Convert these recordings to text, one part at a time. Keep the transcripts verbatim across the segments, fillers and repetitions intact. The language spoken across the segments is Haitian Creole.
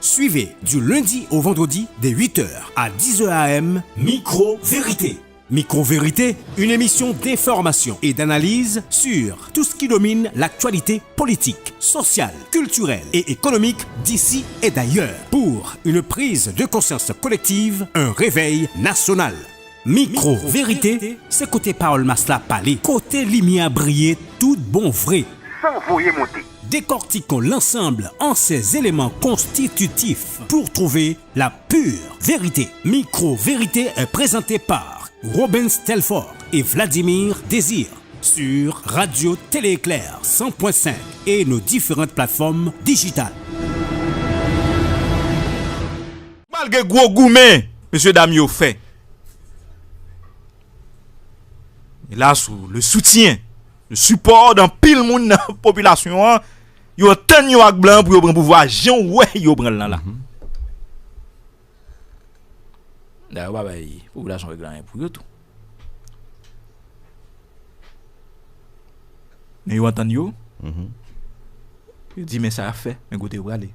Suivez du lundi au vendredi dès huit heures à dix heures A M Micro Vérité. Micro Vérité, une émission d'information et d'analyse sur tout ce qui domine l'actualité politique, sociale, culturelle et économique d'ici et d'ailleurs. Pour une prise de conscience collective, un réveil national. Micro Vérité, se kote pawòl mas la pale, kote limyè a briye tout bon vre. San voye monte. Décortiquons l'ensemble en ces éléments constitutifs pour trouver la pure vérité. Micro Vérité est présenté par Robens Telfort et Vladimir Désir sur Radio Télé Éclair cent point cinq et nos différentes plateformes digitales. Malgre gwo goumen mesye dam yo fè, e la sou le soutien, le sipò de anpil moun nan popilasyon an, yo antann yo ak blan pou yo pran pouvwa jan w wè yo pran l lan la. Dayè yo pa bay popilasyon règle anyen pou yo tou. Men yo antann yo. Yo di men sa y ap fè, men kote yo prale.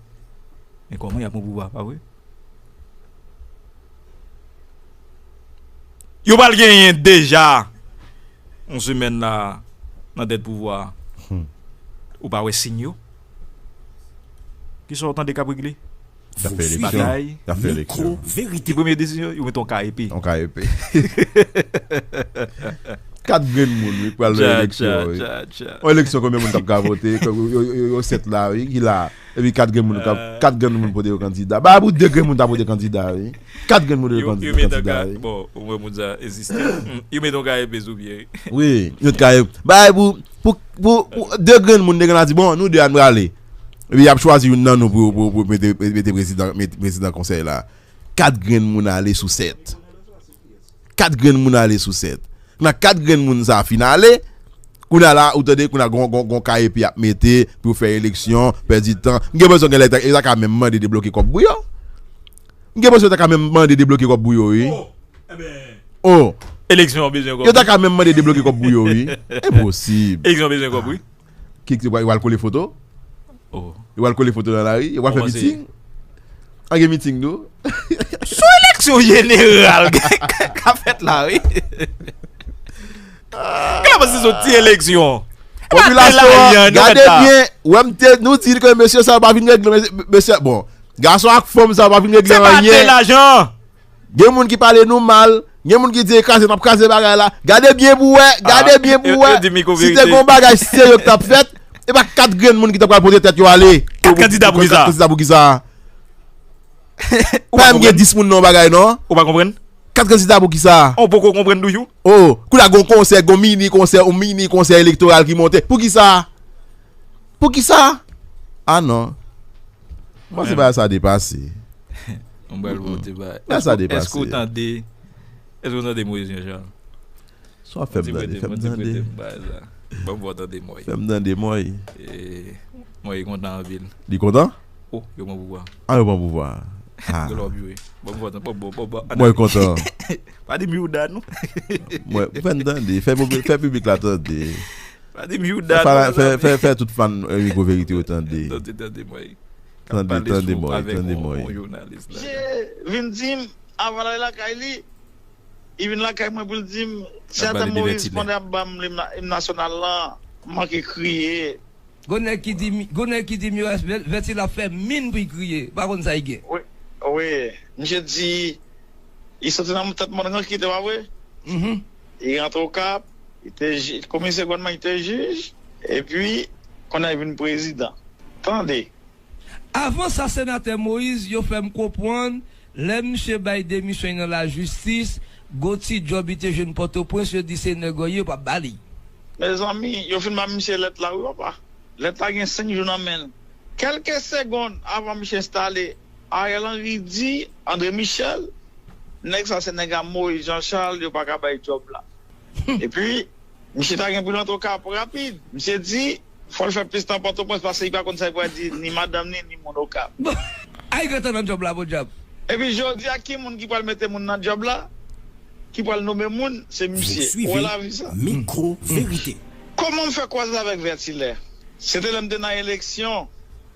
Men kòman y ap pran pouvwa, pa vre? Yo pral genyen deja yon semèn la nan tèt pouvwa a. Ou pa wè siy yo? Kisa w tande k ap regle? Y ap fè eleksyon. Y ap fè eleksyon. Ki premye desizyon? Yo mete yon ka epe. Yon ka epe. Kat grenn moun wi pral nan eleksyon wi. Yon eleksyon konbyen moun t ap ka vote? Yo sèt la wi ki la. Epi kat grenn moun kat grenn moun pote yo kandida. Ba pou de grenn moun ta pote kandida wi. Kat grenn moun pote kandida wi. Bon, ou wè moun sa egziste. Yo mete yon ka epe sou pye wi. Wi, yon ka epe. Ba pou pou pou de grenn moun de grenn la di bon nou de a n prale. Epi y ap chwazi youn nan nou pou pou pou mete mete prezidan mete prezidan konsèy la. Kat grenn moun ale sou sèt. Kat grenn moun ale sou sèt. Nan kat grenn moun sa fin ale, kounye a la ou tande kounye a gon gon gon ka epi ap mete pou yo fè eleksyon, pèdi tan. M gen enpresyon genlè yo ta ka menm mande debloke kòb pou yo. M gen enpresyon yo ta ka menm mande debloke kòb pou yo wi. Oh. Eleksyon an bezwen kòb. Yo ta ka menm mande debloke kòb pou yo wi. Enposib. Eleksyon an bezwen kòb wi. Ki ki pral kole foto? Oh. Yo pral kole foto nan lari, yo pral fè miting. An gen miting tou. Sou eleksyon jeneral k ap fèt la wi. Kè la pase sou ti eleksyon. Popilasyon an, gade byen, wè m te nou di ke mesye sa yo pa vin regle mesye bon, gason ak fanm sa yo pa vin regle anyen. Se pa te lajan. Gen moun ki pale nou mal, gen moun ki di e kraze n ap kraze bagay la. Gade byen pou wè, gade byen pou wè. Si te gen yon bagay serye ki t ap fèt, e pa kat grenn moun ki ta pral pote tèt yo ale. Kat kandida pou kisa? Kat kandida pou kisa? Pa menm gen dis moun nan yon bagay non. Ou pa konprann? Kat kandida pou kisa? Ou poko konprann toujou? Oh, kounye a gen yon konsè, gen yon mini konsè, yon mini konsè elektoral ki monte. Pou kisa? Pou kisa? Ah non. Mwen se bagay sa depase. Mwen bal vote ba. Bagay sa depase. Èske w tande? Èske w tande Moïse Jean Charles? Sa w ap fè m tande? Fè m tande. Ban m fè w tande Moïse. Fè m tande Moïse. Moïse kontan anpil. Li kontan? Oh, yo pran pouvwa. Ah, yo pran pouvwa. Ah. Gwo lòb yo ye. Ban m fè w tande. Moïse kontan. Pa di m Youda non. Mwen, fè m tande. Fè piblik la tande. Pa di m Youda non. Fè, fè, fè tout fan Rico Verite yo tande. Tande, tande mwen. Tande, tande mwen, tande mwen. Misye vin di m avan l ale lakay li, li vin lakay mwen pou l di m, Sèten Moyiz pandan y ap ban m lim nasyonal lan, m manke kriye. Gon nèg ki di m, gon nèg ki di m yo, Vèti l ap fè min pou l kriye. Pa konn sa l gen. Wi, wi. Misye di, Li soti nan tèt mòn rank li te pa vre? Li rantre Okap, li te komisè gouvènman, li te jij, epi kounye a li vin prezidan. Tande. Avan sa senatè Moïse yo fè m konprann lè misye bay demisyon li nan lajistis, gon ti djòb li te jwenn Pòtoprens yo di se nèg yo ye yo p ap ba li. Mezanmi, yo fin ba misye lèt la wi papa. Lèt la gen senk jou nan men l. Kèlke segonn avan misye enstale, Ariel Henry di André Michel, nèg sa se nèg a Moïse Jean Charles, yo pa ka bay djòb la. Epi, misye ta gen pou l rantre Okap rapid. Misye di, fò l fè plis tan Pòtoprens paske li pa konn sa li pral di ni madanm ni, ni moun Okap. Bon, ay gentan nan djòb la, podyab. Epi jodi a, ki moun ki pral mete moun nan djòb la? Ki pral nonmen moun, se misye. Ou wè lavi sa? Micro Vérité. Kòman m fè kwaze avèk Vètilè? Se te lè m te nan eleksyon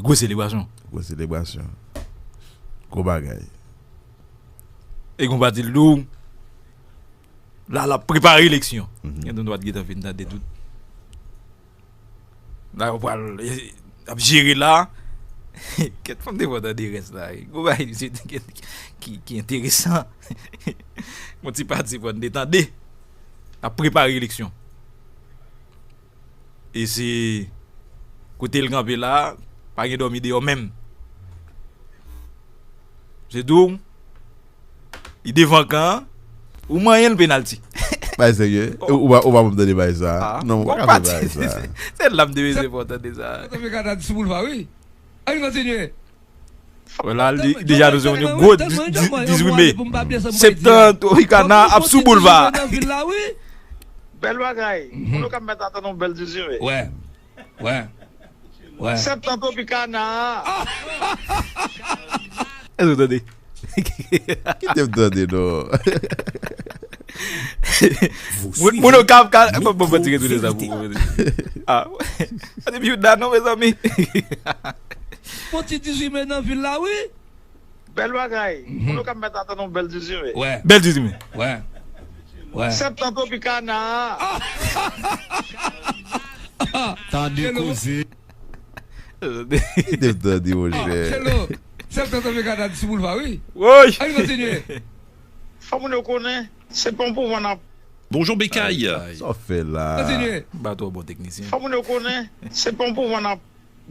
Gwo selebrasyon. Gwo selebrasyon. Gwo bagay. E gon pati l di w la l ap prepare eleksyon. Gen moun pa t gentan fin tande tout. La yo pral ap jere la. Kèt, fò m te fè w tande rès la. Gon bagay misye te gen ki, ki enteresan. Gon ti pati fò n te tande. Ap prepare eleksyon. E se kote l kanpe la, pa gen dòmi deyò menm. Se tou, li devan kan an, ou manyen l penalti. Bay serye. Ou pa ou pa pou m tande bay sa. Non, ou pa ka fè bay sa. Se la m te bezwen pou tande sa. Sa fè kata di sou boulva, wi. Ann kontinye. Wè la, li deja anonse yon gwo dizuit me. Septan, Tropicana ap sou boulva. Bèl bagay. Moun yo k ap mèt atann yon bèl dizuit me. Wè. Wè. Wè. Septan, Tropicana. Èske w tande? Kite m tande, non. Moun yo k ap, bon, bon, bon, tire tou de sa pou mwen. Ah. Depi yon dat non, mezanmi. Fon ti dizuit me nan vil la, wi. Bèl bagay. Moun yo k ap mèt atann yon bèl dizuit me. Wè. Bèl dizuit me. Wè. Wè. Septan, Tropicana. Tande koze. Kite m tande, monchè. Septan, Tropicana sou boulva, wi. Woy. Ann kontinye. Fò moun yo konnen, se pa yon pouvwa n ap Bonjou, Bekay. Sa w fè la? Kontinye. M pa twò bon teknisyen. Fò moun yo konnen, se pa yon pouvwa n ap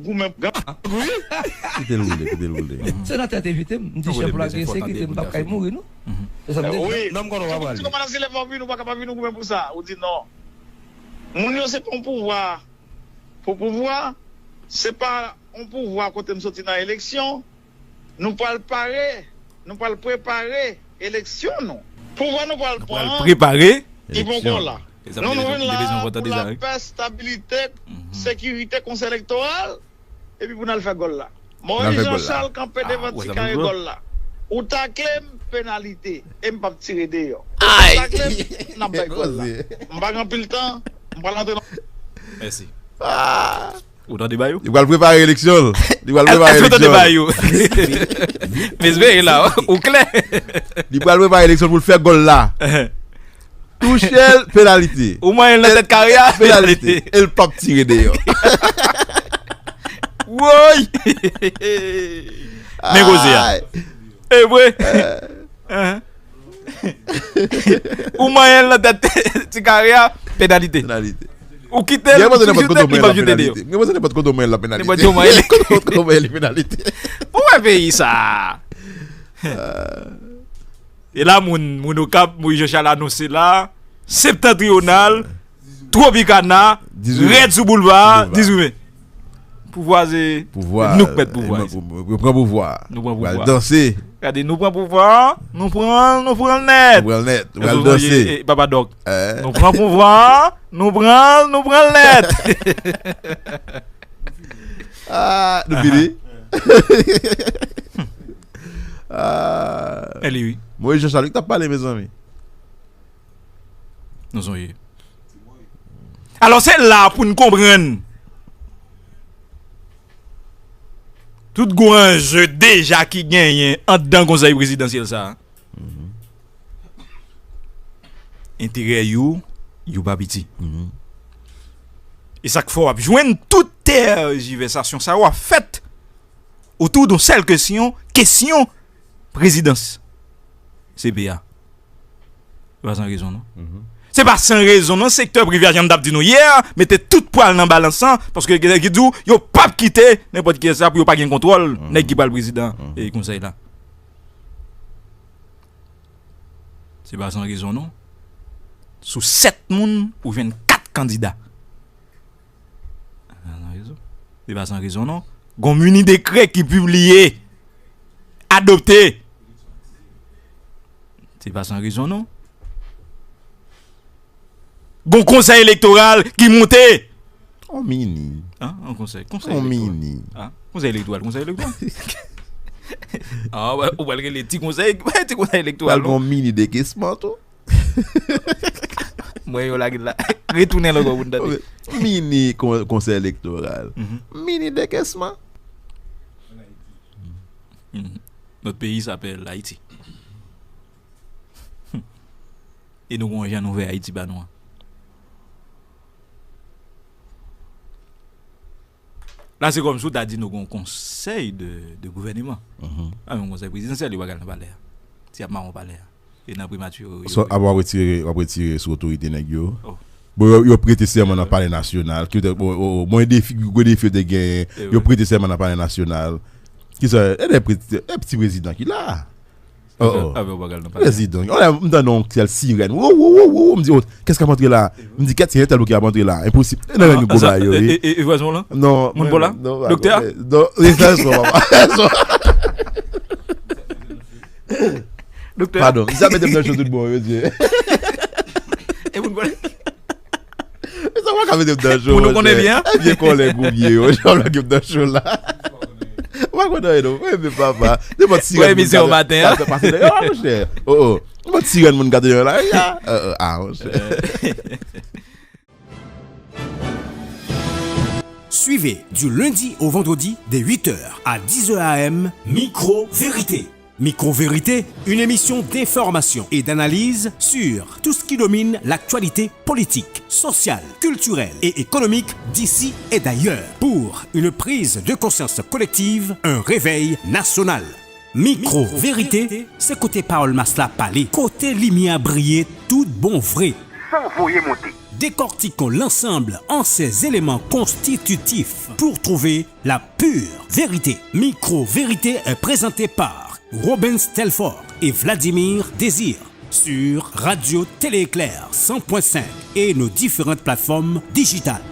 goumen. Kite l woule, kite l woule. Senatè te envite m, m di chèf la gen sekirite, m p ap kay mouri, non. Se sa m te di. Wi. Nonm konnen w ap prale. Ti kòmandan Silè fò vin, ou pa ka pa vin goumen pou sa. Ou di non. Moun yo se pa yon pouvwa. Pou pouvwa, se pa yon pouvwa kote m soti nan eleksyon. Nou pral pare, nou pral prepare eleksyon nou. Pouvwa nou pral pran an, prepare. Li poko la. Nou, nou vin la pou lapè, stabilite, sekirite, konsèy elektoral, epi pou n al fè gòl la. Moyiz Jan Chal kanpe devan ti kare gòl la. Ou takle m, penalite, e m p ap tire deyò. Ou takle m, n ap bay gòl la. M pa gen anpil tan, m pral antre nan. Mèsi. Ou tande ba yo? Li pral prepare eleksyon l. Li pral prepare eleksyon l. Èske w tande ba yo? M espere la, ou klè. Li pral prepare eleksyon l pou l fè gòl la. Touche l, penalite. Ou manyen l nan tèt kare a, penalite. E l p ap tire deyò. Woy! Men koze a. E vre. Ou manyen l nan tèt ti kare a, penalite. Ou kite l, li p ap joute deyò. Mwen panse nenpòt kote w manyen l la penalite. Nenpòt kote w manyen l. Nenpòt kote w manyen li penalite. Pou wè peyi sa. E la, moun, moun Okap, Moyiz Jan Chal anonse la, Septantriyonal, Tropicana, rèd sou boulva, dizuit me. Pouvwa se nou k mèt pouvwa. Yo pran pouvwa. Nou pran pouvwa. Pral danse. Gade, nou pran pouvwa, nou pran, nou pran l nèt. Nou pran l nèt. Pral danse. Papa Dòk. Nou pran pouvwa, nou pran, nou pran l nèt. Ah, nou fini. Ah. Moyiz Jan Chal ki t ap pale, mezanmi. Nou sonje. Alò, se la pou n konprann tout gwo anje deja ki genyen anndan Konsèy Prezidansyèl sa a. Enterè yo, yo pa piti. E sa k fè w ap jwenn tout tèjivèsasyon sa yo ap fèt otou d on sèl kesyon, kesyon prezidans C P A. Se pa san rezon, non. Se pa san rezon, non, sektè prive a, jan m t ap di nou yè, mete tout pwa l nan balans lan, paske gen nèg ki di w, yo p ap kite nenpòt kiyès la pou yo pa gen kontwòl nèg ki pral prezidan, e, konsèy la. Se pa san rezon, non. Sou sèt moun, ou jwenn kat kandida. Se pa san rezon. Se pa san rezon, non. Gon mini dekrè ki pibliye, adopte. Se pa san rezon, non. Gon konsèy elektoral ki monte. On mini. An, on konsèy, konsèy elektoral. On mini. An, konsèy elektoral, konsèy elektoral. An, ou pral rele ti konsèy, ti konsèy elektoral, non. Pral gon mini dekesman tou. Mwen yo lage la. Retounen l ankò pou n tande. Mini kon-, konsèy elektoral. Mini dekesman. Notre pays s'appelle Haïti. E nou gon jan nou vè Ayiti ba nou an. La, se kòmsi w ta di nou gon konsèy de, de gouvèneman. A, yon konsèy prezidansyèl, yo pa ka al nan palè a. Si y ap mawon palè a. E nan primati, yo, yo. So, apa w ap retire, w ap retire sou otorite nèg yo? Bon, yo, yo prete sèman nan palè nasyonal. Ki te, bon, bon, bon, defi, gwo defi yo te genyen. Yo prete sèman nan palè nasyonal. Kisa, e de prete, e piti prezidan ki la. Oh, oh. Prezidan. Olè, m tande yon sèl sirèn. Wou, wou, wou, wou. M di, oh, kès k ap antre la? M di, kèt, se entèl ki ap antre la. Enposib. E nan yon gwo bagay yo, wi. E, e, e vwazon lan? Non. Moun bò la? Doktè a? Non, e vwazon, papa. Doktè. Padon, misye ap mete m nan cho tout bon, mesye. E pou nou konnen. Mesye, w pa ka mete m nan cho, pou nou konnen byen. E vye kòlèg ou ye, yo, jan w lage m nan cho la. Ou pa konn anyen, non. Mwen, men papa. Nenpòt sirèn moun ka pase nan yo, monchè. Oh, oh. Nenpòt sirèn moun ka te nan la, ya. Ah, monchè. Suivez du lundi au vendredi dès huit heures à dix heures A M, Micro Vérité. Micro Vérité, une émission d'information et d'analyse sur tout ce qui domine l'actualité politique, sociale, culturelle et économique d'ici et d'ailleurs. Pour une prise de conscience collective, un réveil national. Mikwo Verite, se kote pawòl mas la pale, kote limyè a briye tout bon vre. San voye monte. Décortiquons l'ensemble en ces éléments constitutifs pour trouver la pure vérité. Mikwo Verite est présenté par Robens Telfort et Vladimir Désir sur Radio Télé Éclair cent point cinq et nos différentes plateformes digitales.